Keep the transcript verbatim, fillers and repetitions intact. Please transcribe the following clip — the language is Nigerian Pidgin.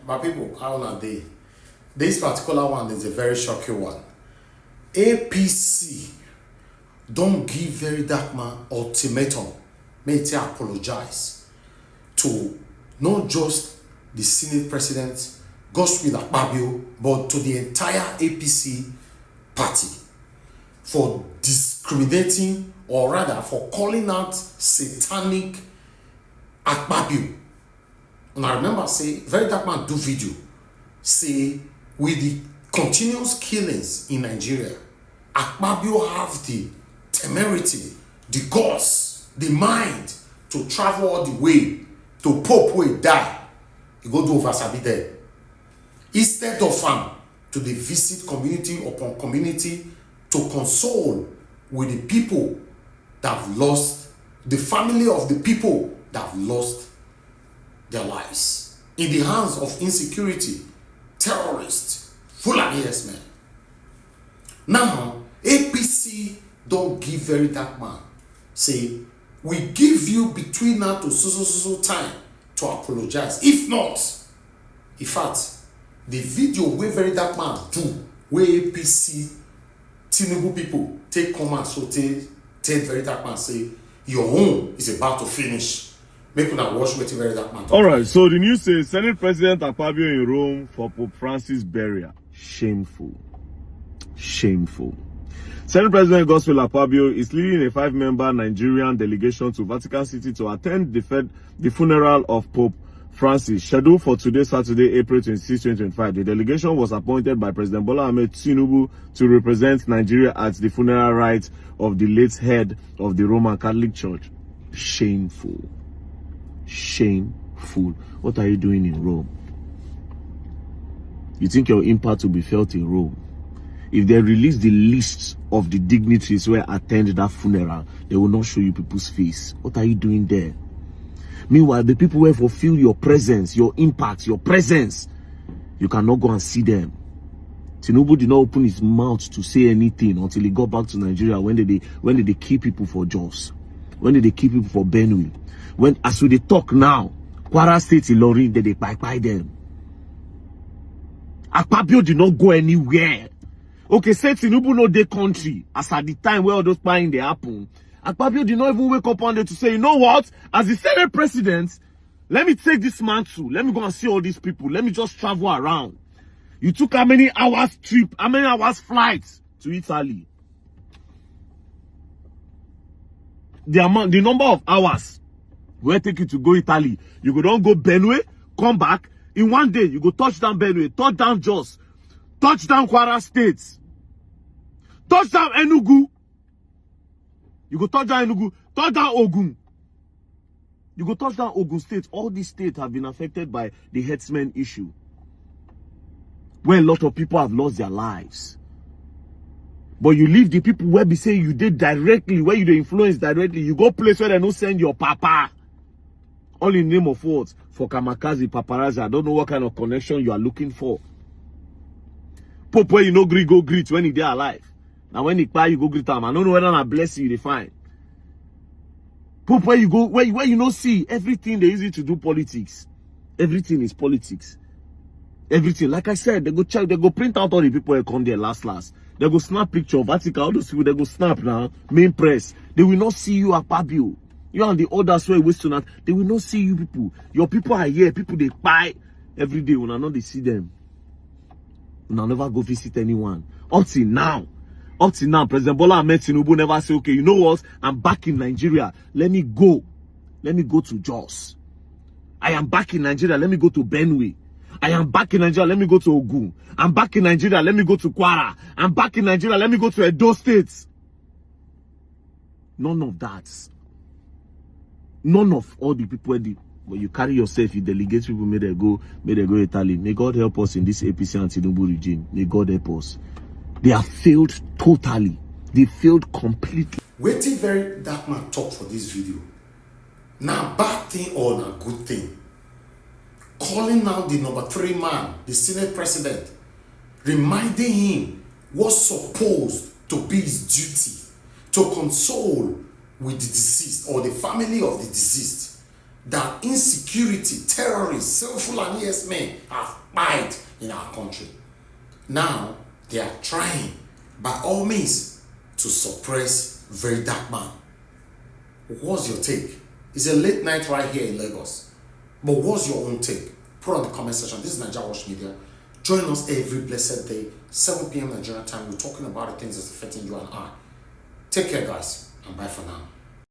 My people, how una dey? This particular one is a very shocking one. A P C don give Very Dark Man ultimatum, make e apologize to not just the Senate President, Godswill Akpabio, but to the entire A P C party for discriminating, or rather for calling out satanic Akpabio. And I remember say Very Dark Man do video say with the continuous killings in Nigeria, Akpabio have the temerity, the guts, the mind to travel all the way to Pope wey die. E go do over sabi there. Instead of am to dey visit community upon community to console with the people that have lost, the family of the people that have lost their lives in the hands of insecurity, terrorists, Fulani herdsmen. Now, A P C don give Very Dark Man say, we give you between now to so so so so time to apologize. If not, in fact, the video wey Very Dark Man do, wey A P C Tinubu people take come out so take tell Very Dark Man say your own is about to finish. Make una watch wetin Very Dark Man talk. All right, so the news says Senate President Akpabio in Rome for Pope Francis burial. Shameful. Shameful. Senate President Godswill Akpabio is leading a five-member Nigerian delegation to Vatican City to attend the, fed, the funeral of Pope Francis, scheduled for today, Saturday, April twenty-six, twenty twenty-five. The delegation was appointed by President Bola Ahmed Tinubu to represent Nigeria at the funeral rites of the late head of the Roman Catholic Church. Shameful. Shameful. What are you doing in Rome? You think your impact will be felt in Rome? If they release the list of the dignitaries who attend that funeral, they will not show you people's face. What are you doing there? Meanwhile, the people who fulfill your presence, your impact, your presence, you cannot go and see them. Tinubu did not open his mouth to say anything until he got back to Nigeria when they, they when they, they kill people for Jos, when they, they kill people for Benue. When, as we dey talk now, Kwara State, Ilorin, they, they bye bye them. Akpabio did not go anywhere. Okay, say Tinubu no dey country as at the time where all those buying they happen. Akpabio did not even wake up one day to say, you know what? As the Senate president, let me take this mantle. Let me go and see all these people. Let me just travel around. You took how many hours trip, how many hours flight to Italy? The amount, the number of hours wey take you to go Italy. You go don go Benue, come back. In one day, you go touch down Benue, touch down Jos, touch down Kwara State, touch down Enugu. You go touch down Enugu, touch down Ogun. You go touch down Ogun State. All these states have been affected by the herdsmen issue, where a lot of people have lost their lives. But you leave the people where be say you dey directly, where you dey influence directly. You go place where they no send your papa. All in name of what? For kamikaze, paparazzi. I don't know what kind of connection you are looking for. Pope where you no gree go greet when he dey alive. Now when he kpai, you go greet am. I don't know whether na blessing you dey find. Pope where you go, where, where you no see, everything they use it to do politics. Everything is politics. Everything. Like I said, they go check, they go print out all the people who come there last last. They go snap picture, Vatican, all those people, they go snap now. Main press. They will not see you, Akpabio. You and the others who are wasting that. They will not see you people. Your people are here. People dey kpai. Every day, una no dey see them. Una never go visit anyone. Up till now, up till now, President Bola Ahmed Tinubu never say, okay, you know what? I'm back in Nigeria. Let me go. Let me go to Jos. I am back in Nigeria. Let me go to Benue. I am back in Nigeria. Let me go to Ogun. I'm back in Nigeria. Let me go to Kwara. I'm back in Nigeria. Let me go to Edo State. None of that. None of all the people wey dey, but you carry yourself, you delegate people, make they go, make they go Italy. May God help us in this A P C and Tinubu regime. May God help us. They have failed totally. They failed completely. Wetin Very Dark Man talk for this video? Na bad thing or na good thing? Calling out the number three man, the Senate president, reminding him what's supposed to be his duty to console with the deceased or the family of the deceased. that insecurity, terrorists, Fulani herdsmen have kpai in our country. Now, they are trying by all means to suppress very dark man. What's your take? It's a late night right here in Lagos. But what's your own take? Put on the comment section. This is Naija Watch Media. Join us every blessed day, seven p.m. Nigerian time. We're talking about the things that's affecting you and I. Take care, guys, and bye for now.